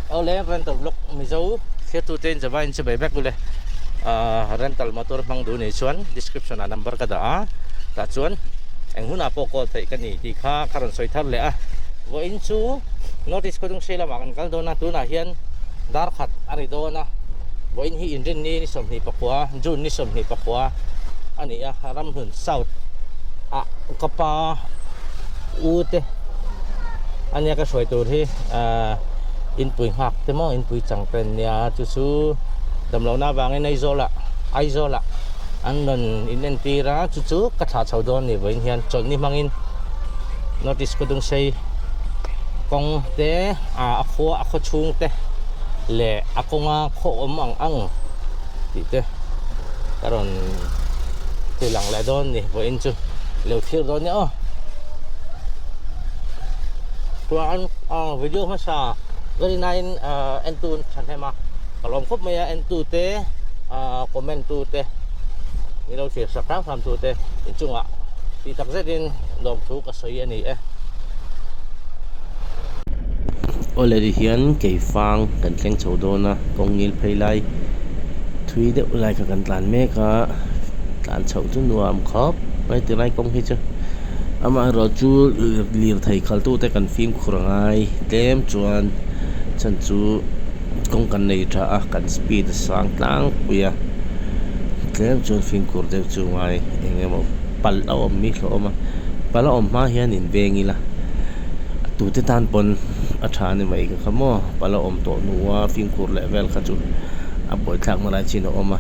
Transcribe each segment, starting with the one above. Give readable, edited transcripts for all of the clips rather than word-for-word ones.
Awle rental vlog Mizo thliartute in Java in chibai vek ule rental motor hmang duh nih chuan description ah number ka dah a tah chuan eng hunah pawh call theih ka ni tih kha ka rawn sawi thar leh a vawiin chu North East Khawdungsei lamah kan kal dawn a tunah hian dar khat a ri dawn a vawiin hi inrinni ni 24 June ni 24 a ni a Ramhlun South ah ka pa u te a nia ka hruai tur hi ahh inpui nghak te maw inpui chang te an nia chu chu damlohna avangin Aizawl ah Aizawl ah an rawn in entir a chu chu ka thlah chho dawn a ni vawiin hian chawlhni hmangin North East Khawdungsei kawng te ah a khua a khaw chhung te leh a kawnga khaw awm ang ang tih te ka rawn ti lang leh dawn a ni vawiin chu lo thlir dawn nia aw chuan aw video hmasa very nine ah en tu thahnem a ka lawm khawp mai a en tu te ah comment tu te ni lo thlir sak hram hram tu te inchungah tih tak zetin lawmthu ka sawi a ni e. Awle ti hian keifang kan thleng chho dawn a kawng ngil phei lai thui deuh lai kha kan tlan mek a tlan chhoh chu nuam khawp mai tilai kawng hi chu amaherawh chu lirthei khalh tute kan fimkhur a ngai tlem chuan chhan chu kawng kan nei tha a kan speed a sang tlangpui a tlem chuan fimkhur deuh chu ngai eng emaw palh a awm hi hlauhawm a palh a awm hma hian in veng ila a tute tan pawn a tha a ni mai ka kha maw palh a awm tawh hnu a fimkhur leh vel kha chu a buaithlak na lai chin a awm a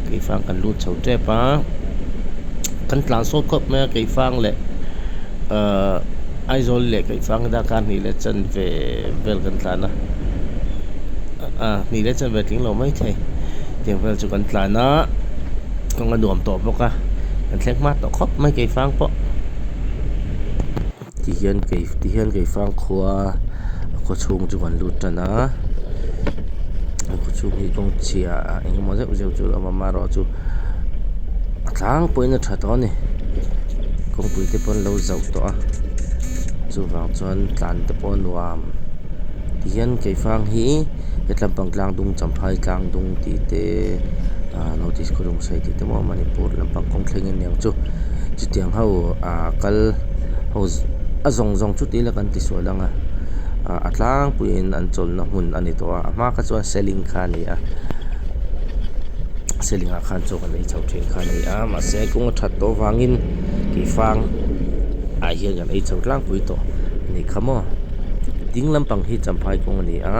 keifang kan lut chho tep a kan tlan sawt khawp mai a keifang leh ahh Aizawl leh keifang darkar hnih leh chanve vel kan tlan a ah hnih leh chanve tling lo maithei tiang vel chu kan tlan a kawng a nuam tawh bawk a kan thleng hma tawh khawp mai keifang pawh. Ti hian kei ti hian keifang khua a khaw chhung chu kan lut tan a a khaw chhung hi kawng chhia ah eng emaw zeuh zeuh chu a awm a amaherawhchu a tlangpuiin a tha tawh a ni kawngpui te pawh an lo zauh tawh a chuvang chuan tlan te pawh a nuam ti hian keifang hi hetlampang tlang dung champhai tlang dung tih te ah north east khawlung sawi tih te maw manipur lampang kawng thleng in niang chu chutiang ho ah kal ho a zawng zawng chu tila kan ti sual ang a ah a tlangpuiin an chawlhna hmun a ni tawh a a hma kha chuan seling kha a ni a seling ah khan chaw kan ei chho thin kha a ni a mahse kawng a that tawh avangin keifang ah hian kan ei chho tlangpui tawh a nih kha maw ding lampang hi champhai kawng a ni a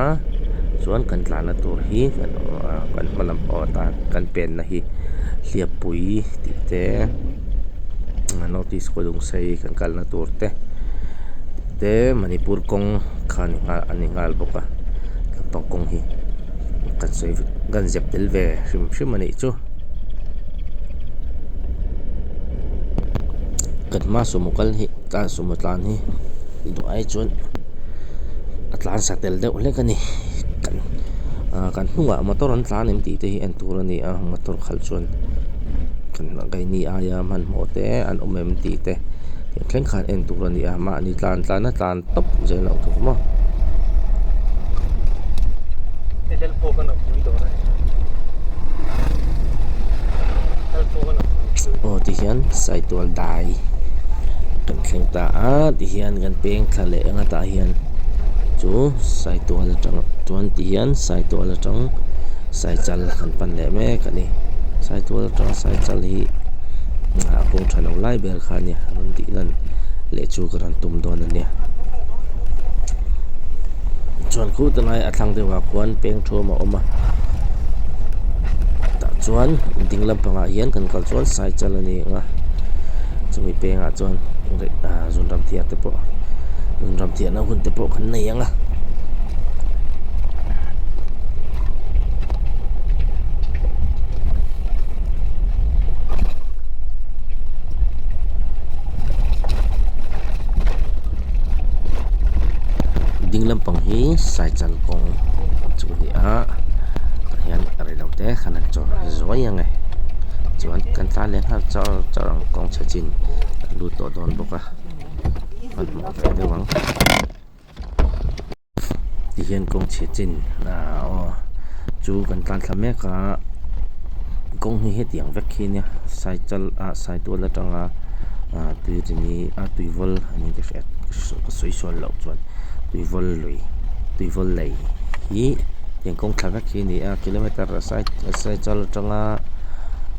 chuan kan tlanna tur hi kan hma lam pawh atan kan penna hi hliappui tih te north east khawdungsei kan kalna tur te te manipur kawng kha a ni nghal a ni nghal bawk a lampang kawng hi kan sawi kan zep tel ve hrim hrim a nih chu. Kan hma sumo kal hi tlan sumo tlan hi duh ai chuan a tlan sa tel deuh hlek a ni kan ah kan hnungah motor an tlan em tih te hi en tur a ni a motor khalh chuan kan keini aia hmanhmawh te an awm em tih te thleng khan en tur a ni a mahni tlan tlan a tlan tawp zel loh tur maw. Aw tihian saitual dai kan thleng ta a tihian kan peng thla leh ang a tah hian chu saitual atang chuan tihian saitual atang saichal kan pan leh mek a ni saitual atanga saichal hi a kawng tha lo lai ber kha a nia rawn tih lan leh chu ka rawn tum dawn a nia chuan khu tilai a thlang deuhah khuan peng thuam a awm a tah chuan ding lampangah hian kan kal chuan saichal a ni ang a chumi pengah chuan ah zunram thiah te pawh zunram thiahna hun te pawh kan nei ang a. Ding lampang hi saichal kawng chu a ni a tah hian reilote khan an chawr zuai ang e chuan kan tlan leh nghal char char ang kawng chhe chin kan lut tawh dawn bawk a hmanhmawh ve deuh ang. Tihian kawng chhe chin ah aw chu kan tlan thla mek a kawng hi hetiang vek hi nia cycle ah saitual atanga ah tuirini a tuivawl a ni ka hriat ka sawi sual loh chuan tuivawl lui tuivawl lei hi tiang kawng thla vek hi a ni a kilometer sai cycle atanga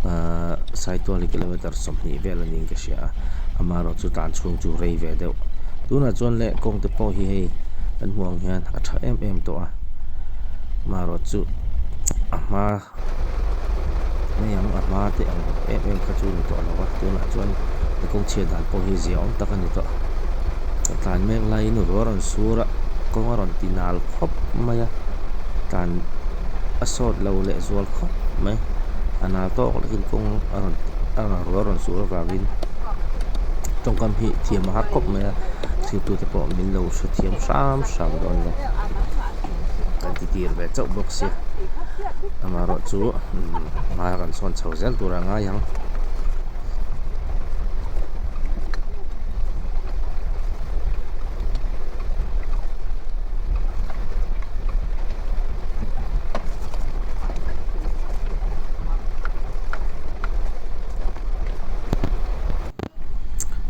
ahh saitual hi kilometer 20 vel a niin ka hria a amaherawhchu tan chhung chu rei ve deuh tunah chuan leh kawng te pawh hi hei kan hmuh ang hian a tha em em tawh a amaherawhchu a hma mai ang a hma te ang em em kha chu ni tawh lo a tunah chuan a kawng chhiat dan pawh hi zia awm tak a ni tawh ka tlan mek laiin ruah a rawn sur a kawng a rawn ti nal khawp mai a tlan a sawt lo leh zual khawp mai a nal tawk lekin kawng a rawn a ruah a rawn sur avangin tawngkam hi thiam a har khawp mai a thirtute pawh min lo hrethiam hram hram dawn nia kan ti tir ve chauh bawk sia amaherawh chu hma kan sawn chho zel tur a ngai ang.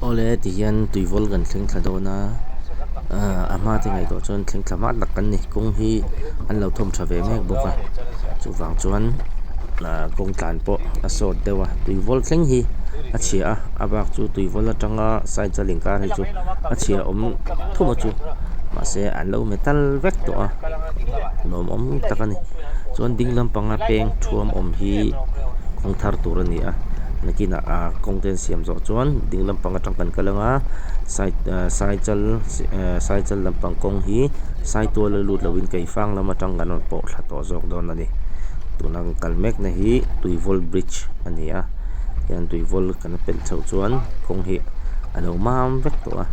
Awle tihian tuivawl kan thleng thla dawn a ahh a hma te ngaihtuah chuan thleng thla hma tak kan ni kawng hi an lo thawm tha ve mek bawk a chuvang chuan ahh kawng tlan pawh a sawt deuh a tuivawl thleng hi a chhia a a bak chu tuivawl atanga side inkar hi chu a chhia awm thum a chu mahse an lo metal vek tawh a nuam awm tak a ni chuan ding lampanga peng thuam awm hi kawng thar tur a ni a nakinah ah kawng te an siam zawh chuan ding lampang atang kan kal anga side ah cycle ah cycle lampang kawng hi saitual a lut lovin keifang lam atang kan rawn pawh thla tawh zawk dawn a ni tuna kan kal mek na hi tuivawl bridge a ni a hian tuivawl kan pelh chhoh chuan kawng hi a lo mam vek tawh a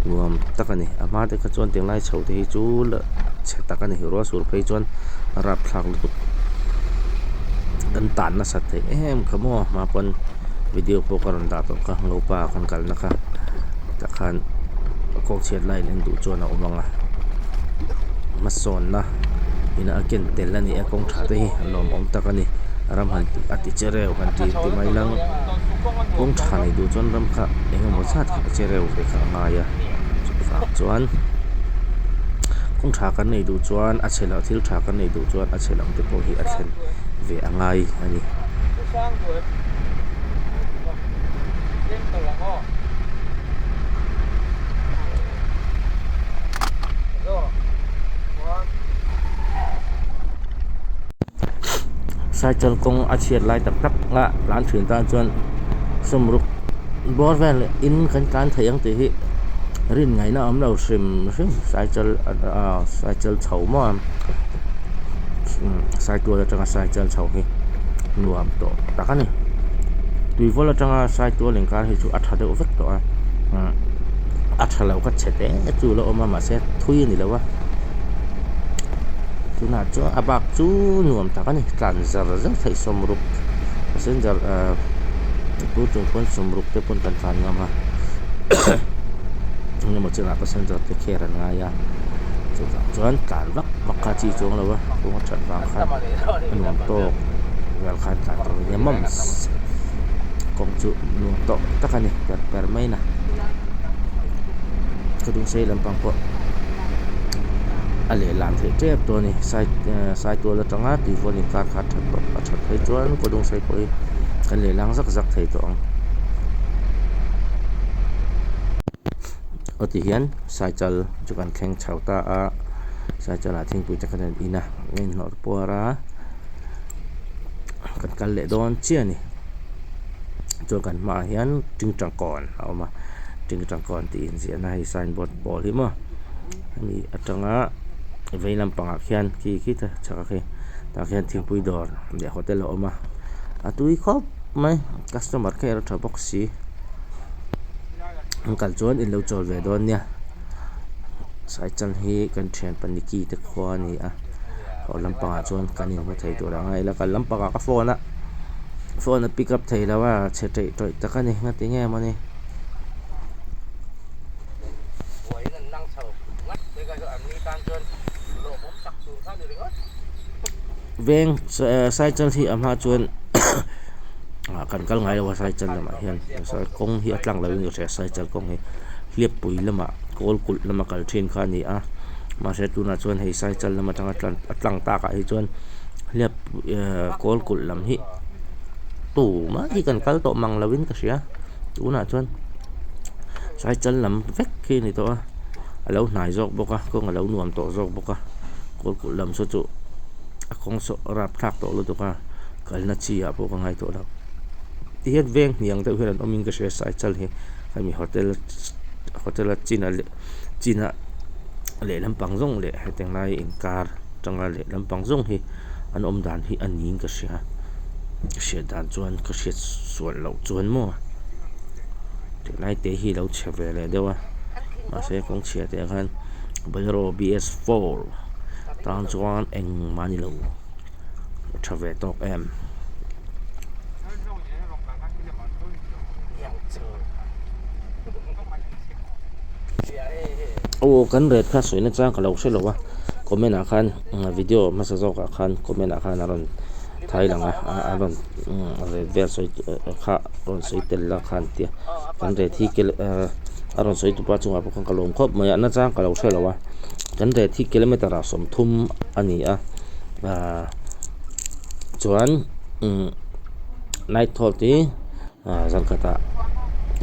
nuam tak a ni a hma te kha chuan tinglai chho te hi chu la chhe tak a ni ruah sur phei chuan a rapthlak lutuk kan tan nasat theih em kha maw hma pawn video pawh ka rawn dah tawh kha ngopa kan kalna kha tah khan kawng chhiat laiin en duh chuan a awm ang a hmasawnna ina a ken tel a ni a kawng tha te hi a lawmawm tak a ni ram han a ti che reuh han ti ti mai lang kawng tha nei duh chuan ram kha eng emaw zat kha a che reuh ve kha a ngai a chuvang chuan kawng tha kan nei duh chuan a chhe loh thil tha kan nei duh chuan a chhe lam te pawh hi a thlen ve a ngai a ni. Cycle kawng a chhiat lai tak tak a tlan thin tan chuan sawmruk bawr vel in kan tlan thei ang tih hi rin ngaihna a awm lo hrim hrim cycle ah cycle chho maw saitual atanga cycle chho hi nuam tawh tak a ni tuivawl atanga saitual inkar hi chu a tha deuh vek tawh a a tha lo kha chhe te chu a la awm a mahse thui a ni lo a tunah chuan a bak chu nuam tak a ni tlan zar zar theih sawmruk passenger ah tun chung pawn sawmruk te pawn kan tlan ngam a engemaw chenah passenger te care an ngai a chuvang chuan tlan vak vak kha chi chuang lo a kawng a that vang khan a nuam tawk vel khan tlan tur a nia mams kawng chu nuam tawk tak a ni per per mai na ka dung sei lampang pawh a lehlam theih tep tawh a ni side saitual atanga tuivawl inkar kha a that tawh a that phei chuan kaw dung sei pawh hi kan lehlang zak zak thei tawh ang. Aw ti hian cycle chu kan thleng chho ta a cycle ah thingpui te kan rawn in a a inhnawh puar a kan kal leh dawn chiah a ni chuan kan hmaah hian tingtangkawn a awm a tingtangkawn tih inziahna hei signboard pawl hi maw hemi atanga vei lampangah khian khi khi ta chhak ah khi tah khian thingpui dawr leh hotel a awm a a tui khawp mai customer care a tha bawk si. An kal chuan in lo chawl ve dawn nia cycle hi kan thian paniki te khua a ni a haw lampangah chuan kan inhmu thei tur ang a ila kal lampangah ka phone a phone a pick up thei lo a chhe ṭeih ṭawih tak a ni ngati nge mawni. Veng cycle hi a hma chuan kan kal ngai lo a cycle lamah hian kawng hi a tlang lo in ka hria cycle kawng hi hliappui lamah kawl kulh lama kal thin kha a ni a mahse tunah chuan hei cycle lam atanga a tlang takah hi chuan hliap kawl kulh lam hi tumah hi kan kal tawh mang lo in ka hria tunah chuan cycle lam vek hi a ni tawh a. A lo hnai zawk bawk a kawng a lo nuam tawh zawk bawk a kawl kulh lam saw chu a kawng saw a rapthlak tawh lutuk a kalna chi ah pawh ka ngai tawh lo tihian veng hniang deuh hian an awm in ka hria cycle hi hemi hotel hotel a chin a leh chin a lehlam pang zawng leh hetiang lai inkar atanga lehlam pang zawng hi an awm dan hi a niin ka hria ka hriat dan chuan ka hriat sual loh chuan maw tunlai te hi a lo chhe ve leh deuh a. Mahse kawng chhia te ah khan Bolero B_S four tan chuan engmah a ni lo a tha ve tawk em. Aw kan ret kha sawi nachang ka lo hre lo a comment ah khan video hmasa zawk ah khan comment ah khan a rawn thai lang a a rawn ret vel sawi kha rawn sawi tel la khan tia kan ret hi a rawn sawi tupa chungah pawh khan ka lawm khawp mai a nachang ka lo hre lo a kan ret hi kilometer ah sawmthum a ni a ahh chuan umm night halt hi ahh zan khatah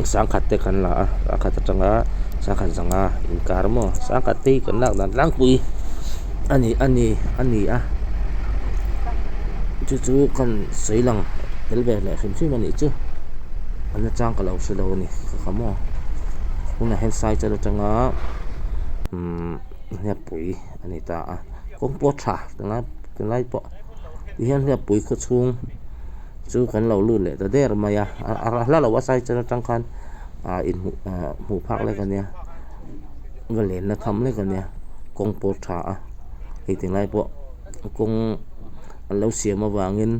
sangkhat te kan la a sangkhat atanga sangkhat zanga inkar maw sangkhat te hi kan lak dan tlangpui a ni a ni a ni a chu chu kan sawi lang tel ve leh hrim hrim a nih chu a nachang ka lo hre lo a ni ka kha maw tunah hian cycle atanga umm hliappui a ni ta a kawng pawh a tha tunlai tunlai pawh tihian hliappui khaw chhung chu kan lo lut leh ta der mai a a hla lo a cycle atang khan ah inhmuh ah hmuh phak lek a nia va lenna tham lek a nia kawng pawh a tha a hei tinglai pawh kawng an lo siam avangin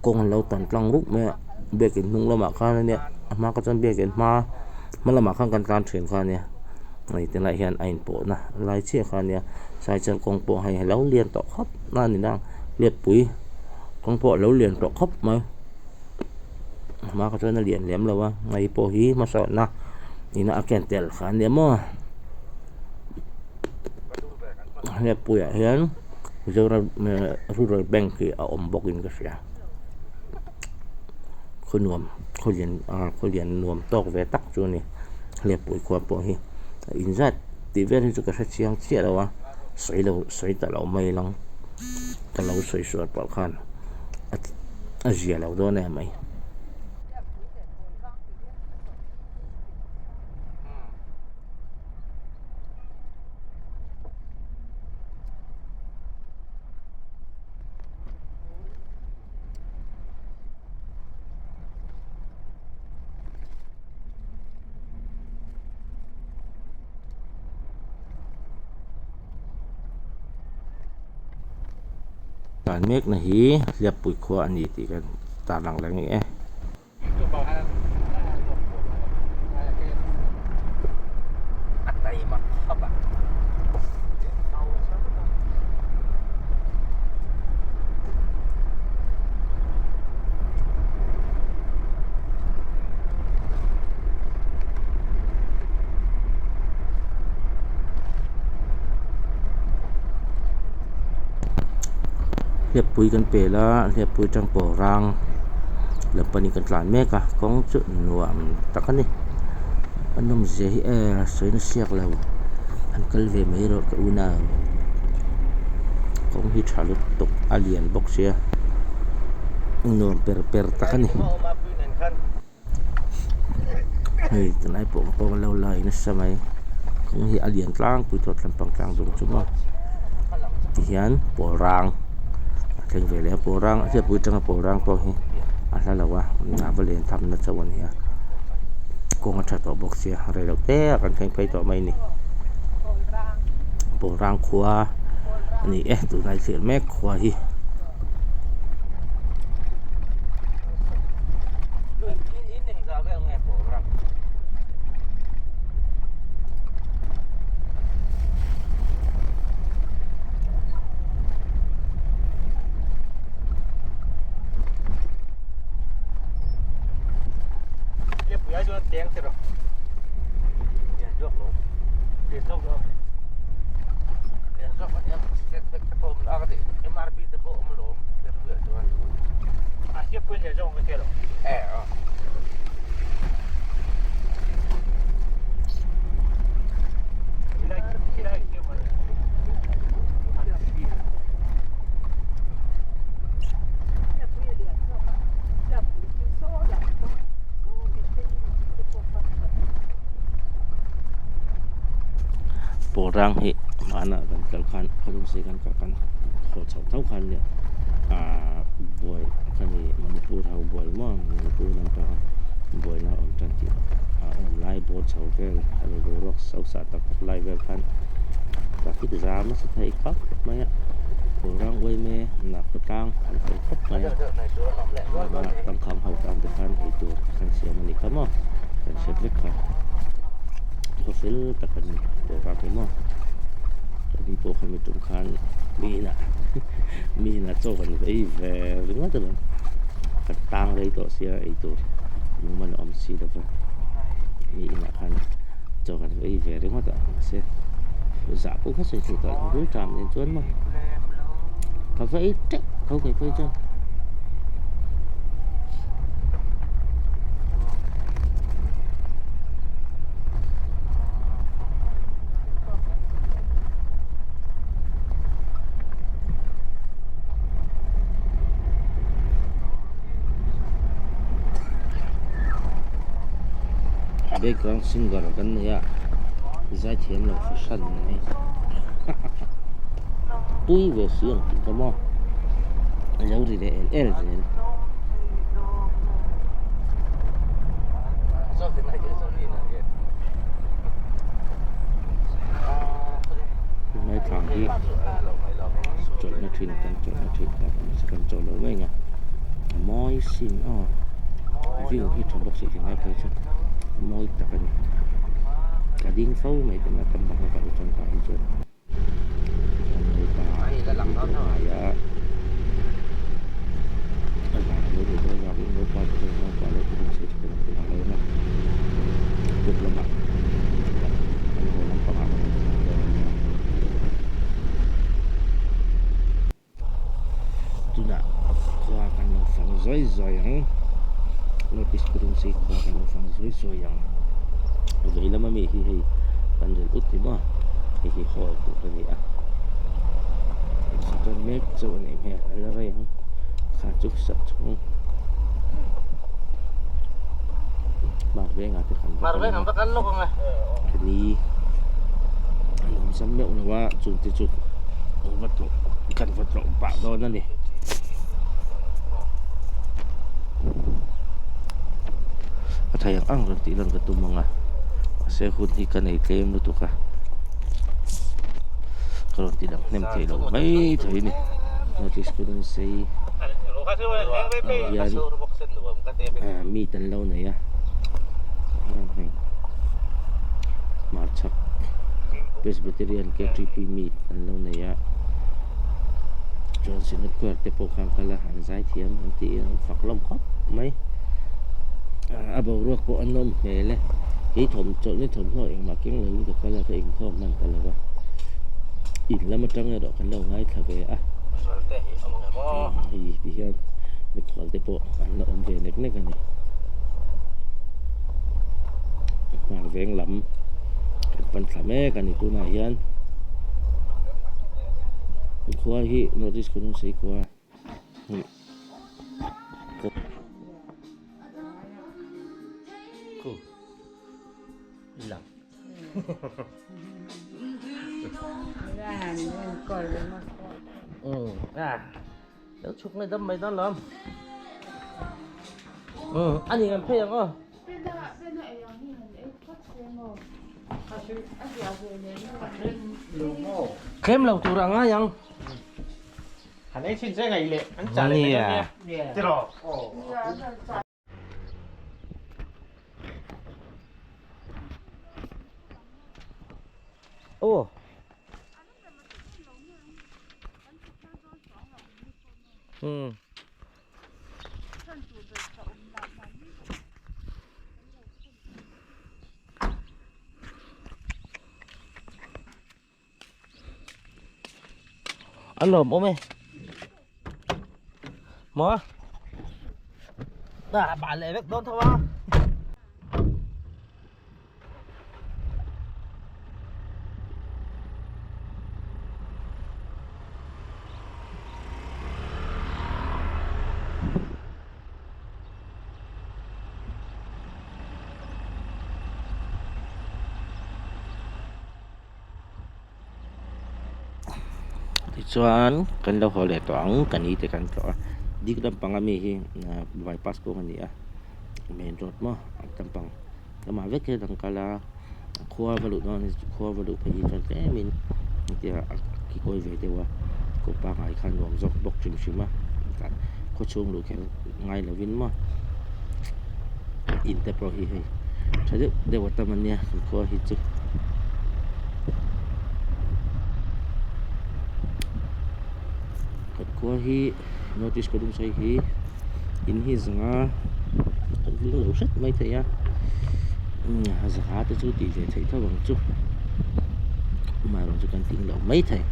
kawng an lo tan tlang rup mai a biakin hnung lamah khan a nia a hma kha chuan biakin hma hma lamah khan kan tlan thin kha a nia hei tilai hian a inpawhna lai chiah kha a nia cycle kawng pawh hei a lo lian tawh khawp a ni na hliappui kawng pawh a lo lian tawh khawp mai a hma kha chuan a lian lem lo a hei pawh hi hmasawnna ina a ken tel kha a nia maw hliappuiah hian Mizoram rural bank hi a awm bawkin ka hria khaw nuam khaw lian ah khaw lian nuam tawk ve tak chu a ni hliappui khua pawh hi a inzat tih vel hi chu ka hre chiang chiah lo a sawi lo sawi ta lo mai lang ka lo sawi sual pawh khan a zia lo dawn em mai. Tlan mekna hi Hliappui khua a ni tih kan tarlang leh ngei e. Hliappui kan pel a hliappui atang pawh rang lam panin kan tlan mek a kawng chu nuam tak a ni a nawm zia hi e a sawi na siak lo an kal ve mai erawh ka un a kawng hi tha lutuk a lian bawk sia nuam per per tak a ni. Hei tunlai pawh ka pawh lo la nasa mai kawng hi a lian tlangpui tawh tlampang tlang dawng chu maw tihian pawl rang a thleng ve leh a pawl rang a hriatpui atanga pawl rang pawh hi a hla lo a va len tham na chauh a ni a kawng a tha tawh bawk sia rei lo te ah kan thleng phei tawh mai a ni pawl rang khua a ni e tunlai thlir mek khua hi. Kawlrang hi hmanah kan kal khan khawlungsei kan kal khan haw chho tho khan nia ahh buai kha ni Manipur ho buai maw Manipur lampanga buaina a awm tan tih a awm lai bawr chho vel a lo boruak so sa tak tak lai vel khan traffic zam nasa thei khawp mai a Kawlrang uaime hnah khawtlang an fel khawp mai a tangkhang ho tan te khan eitur kan siam a nih kha maw kan hriat vek kha khaw fel tak a ni Kawlrang hi maw ani pawh kha mi tum khan mi inah mi inah chaw kan ei ve ringawt alawm kan tang rei tawh sia eitur mumal a awm si lova mi inah khan. Chaw kan ei ve ringawt a mahse zah pawh kha sawi thei tawh lo rul ṭam nen chuan maw ka va ei teuh tho kei pawh hi chuan. Background singer kan nei a zaithiam lo fahran mai tui ve si ang tih ka maw a lo ri leh el el zel. Ngaithla hi chawlhna thin kan chawlhna thin kha kan chawlh lo mai ang a a mawi sin aw. View hi tha bawk si tingai phei chu mawi tak a ni ka ding fo mai te na tam bang a kal chuan tah hi chuan hnuaia a zan alo ni tawh avangin naupang te chuan naupang lo thuthleng sei tha tak tak alo awm a tuk lamah kan haw lampangah kan rawn thleng dawn a nia. Tunah khua kan lo fang zuai zuai ang North East Kurumsi khua kan lo fang zuai zuai ang vei lama mi hi hei kan rel ut ni maw hei hi hall tur a ni a chuan mek chu a nih hmel a la rei ang kha chu sak chhung hmar vengah te kan va kal ang a ni an awm sam meuh lo a chungte chu. Va tlawh kan va tlawh pah dawn a ni. A thei ang ang rawn tih lan ka tum ang a mahse hun hi ka nei tlem lutuk a ka rawn ti lang hnem thei lo mai thei a ni notice pawh an sei ah hian meet an lo nei a hmarchhak Presbyterian K_T_P meet an lo nei a chuan Synod choir te pawh kha an kal a an zai thiam an tih an fak hlawm khawp mai a boruak pawh a nawm hmel e kei thawm chawlhni thawmhnaw engmah keng lo in ka kal a ka inkhawm hman ta lo va in lam atang erawh kan lo ngaithla ve a hei ti hian mikhual te pawh an la awm ve nek nek a ni hmar veng lam kan pan thla mek a ni tunah hian khua hi North East Khawlungsei khua hnih Lo chhuk nge dam mai dawn lawm. Ừ, anh nhìn em phê không? Kem lo tur ang ai ang. Han ei chin che ngai le an cha le mai ti ro. Ô. Ừ. A lawm awm e maw a bal leh vek dawn tho a. Tichuan kan lo haw leh tawh ang ka ni te kan tlawh a dik lampang ami hi bypass kawng a ni a main road maw a lampang lamah vek hian an kal a khua va luh dawn khua va luh phei hi chuan tlemin hetia a kikawi ve deuh a kawng pangngai kha a nuam zawk bawk hrim hrim a khaw chhung luh kher ngai lovin maw in te pawh hi hei tha deuh deuh a tam a nia khua hi chu. Kan khua hi North East Kawdungsai hi in hi zanga kan hming lo hret mai thei a zanga te chu tih ve theih tho ang chu amaherawhchu kan tling lo mai thei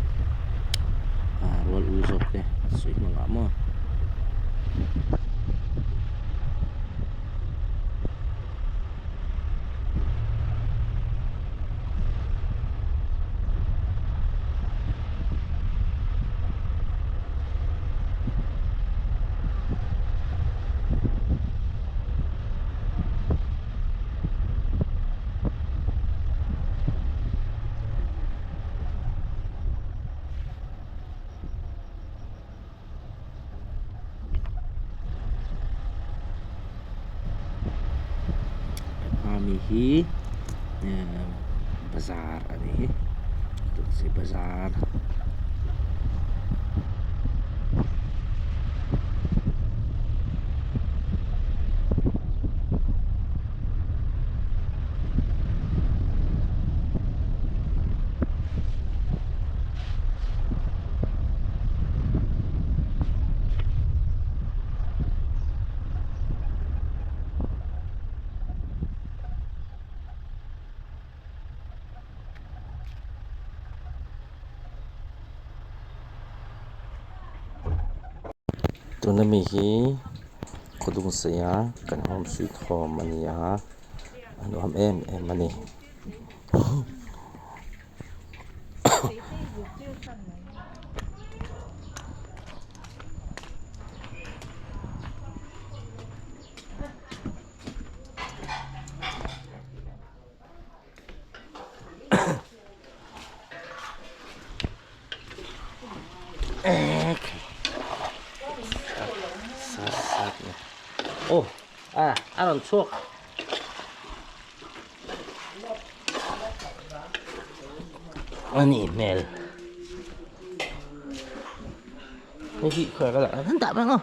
rual u zawk te sawi hmangah maw. Ami hi bazar a ni tulsi bazar. Tuna mi hi khawdung saia kan home sweet home a ni a a nuam em em a ni. Aw a rawn chhuak. A nih hmel hei hi khawi ka dah an dah mai ang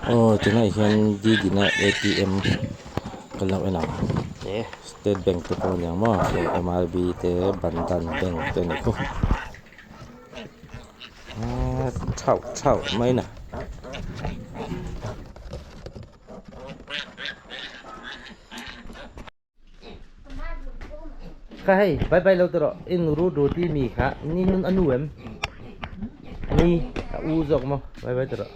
aw tunah hian Didina A_T_M kan lo en ang state bank te pawh a ni ang maw hei M_R_B te bandhan bank te a ni khaw. Chauh chauh mai na. Kha hei bye bye lo tawh rawh i nu ru ti mi kha ni nun a nu em ni a u zawk maw bye bye tawh rawh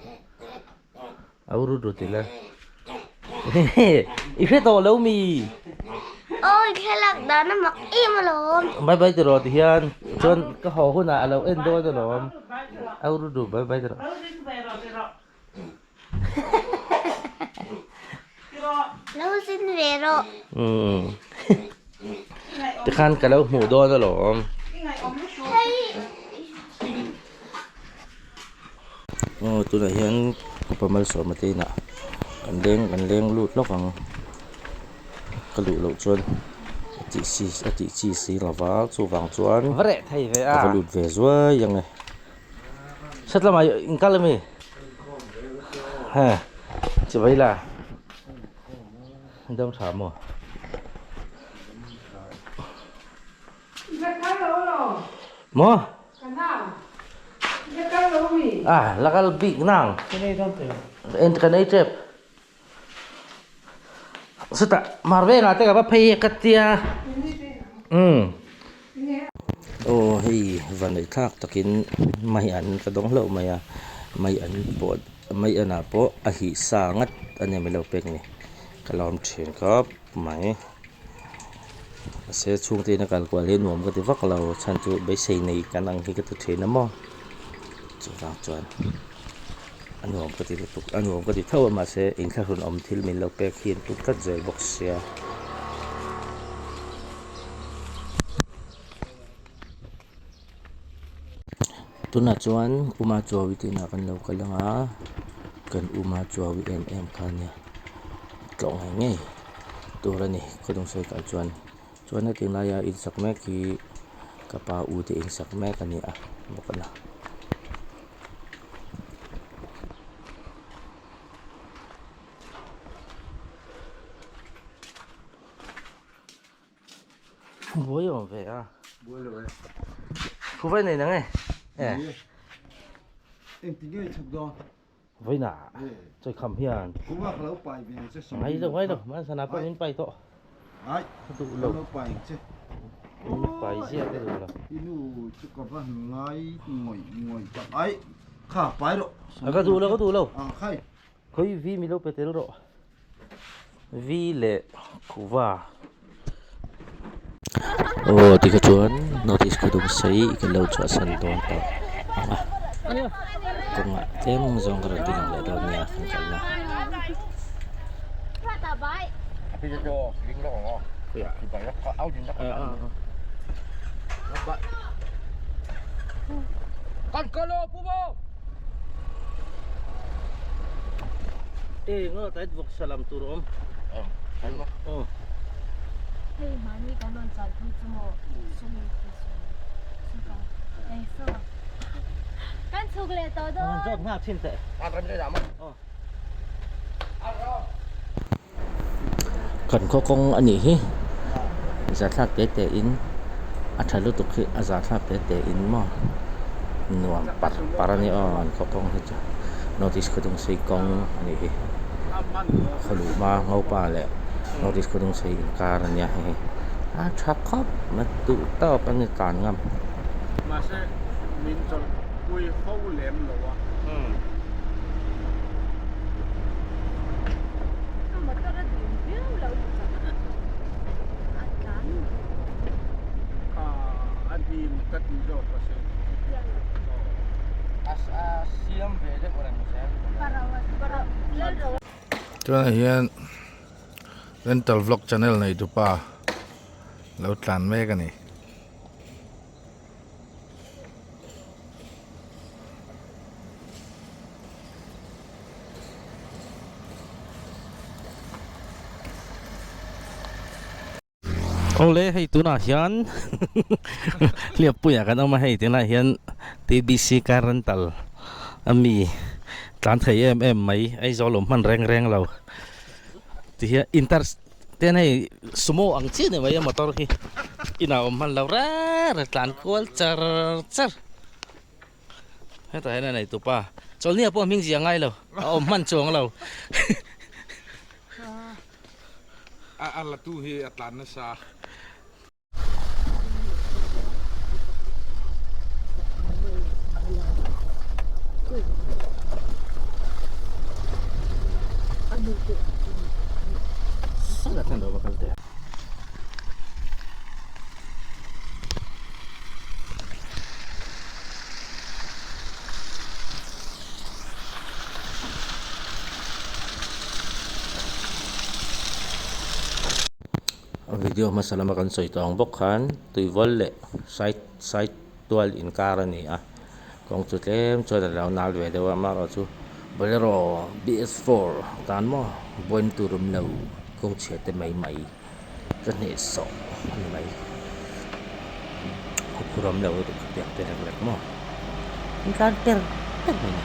a u ru ti la i hre tawh lo mi. Awi thlalak dan a mak em alawm. Bye bye ti rawh ti hian chuan ka haw hunah a lo en dawn alawm a u ru bye bye ti rawh. Lo zin ve rawh. Tikhan ka lo hmuh dawn alawm. Aw tunah hian upa malsawma te inah kan leng kan leng lut lawk ang ka luh loh chuan a tih si a tih chi si lo va chuvang chuan ka va lut ve zuai ang e set lamah in kal ami he chibai la dam tha maw. Maw? Ah, la kal bik nang. En kan ei tep. Sutah mar vengah te ka va phei ka tia. Um. Aw hei vanneih thlak takin mai an ka dawng hlauh mai a. Mai an pawh mai anah pawh a hih sa ngat a ni mai lo pek ni. Ka lawm thin khawp mai. Mahse chhungte ina kal kual hi nuam ka ti vak lo chhan chu beisei nei kan ang hi ka ti thin a maw chuvang chuan a nuam ka ti lutuk a nuam ka ti tho a mahse inthlahrun awm thil min lo pek hi an tum tlat zel bawk sia. Tunah chuan Uma Chuawi te inah kan lo kal ang a, kan Uma Chuawi em em kha nia tlawh ngei ngei tur a ni khawdung sawi kal chuan. Chuan heti laia insak mek hi ka pa u te insak mek a ni a bawk a na. Buai awm ve a. Buai lo e. Khuvai nei nang e. Nei e. Engti nge i chhuk dawn? Vawiinah chawikham hian. Khuvah ka lo pai ve ang che sawm. Ngai lo ngai lo hmansan ah pawh min pai tawh. Ai ka duh lo. Ka lo pai ang che. Min pai ziah ka duh lo. I nu chu ka va han ngai ngawih ngawih tak. Ai kha pai rawh. Ka duh lo ka duh lo. Ang khai. Khawi V mi lo pe tel rawh. V leh Kuva. Aw tikha chuan notice kha dum sei kan lo chhuahsan dawn tawh ang a kawngah tlem zawng ka rawn ti lang leh dawn nia kan kalna. E nga tait vawk salam tur awm. Aw. Hei mahni kan rawn chan pui chu maw sumi khi sumi suka ei saw kan chhuk leh tawh dawn. An zawt nghak thin teh. Aw. Kan khaw kawng a nih hi zathlak te te in a tha lutuk hi a zathlak te te in maw nuam par par a ni aw an khaw kawng hi chu north east khawdung sei kawng a nih hi khaw luh hma ngopa leh north east khawdung sei inkar a nia hei hi a tha khawp mai duh tawk a ni tlan ngam. Pui ho lem lo a. A motor a ding viau lo ni chuan a tlan Kha a dim ka ti zawk a sin. A siam ve deuh reng zel. Tunah hian rental vlog channel nei tupa lo tlan mek a ni. Awle hei tunah hian hliappuiah kan awm a hei tunah hian T_B_C car rental a mi tlan thei em em mai Aizawl awm hman reng reng lo ti hian inter Ten hei sumo ang chiah ni mai a motor hi inah awm hman lo reng reng tlan kual char char hetah hian a nei tupa chawlhnia pawh hming zia ngai lo a awm hman chuang lo a la tu hi a tlan nasa. A video hmasa lama kan sawi tawh ang bawk khan tuivawl leh side side tual inkar a ni a kawng chu tlem chuan a lo nal ve deuh a amaherawhchu bolero B_S four tan maw buaina tur awm lo kawng chhia te mai mai ka hnehsawh a ni mai huphurh awm lo lutuk khatiang te rek rek maw an tlan per per mai a ni.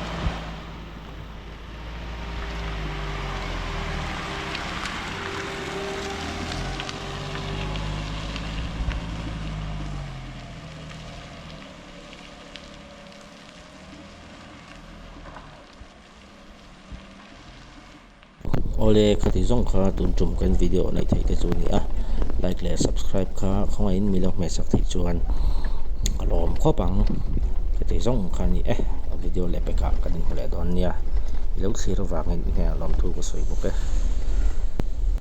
Awle khati zawng kha tun tum kan video neih theih te chu a ni a like leh subscribe kha khawngaihin mi lo hmehsak theih chuan a lawm khawp ang khati zawng kha a ni e video leh pekah kan inhmu leh dawn nia i lo thlir avangin i hnenah lawmthu ka sawi bawk e.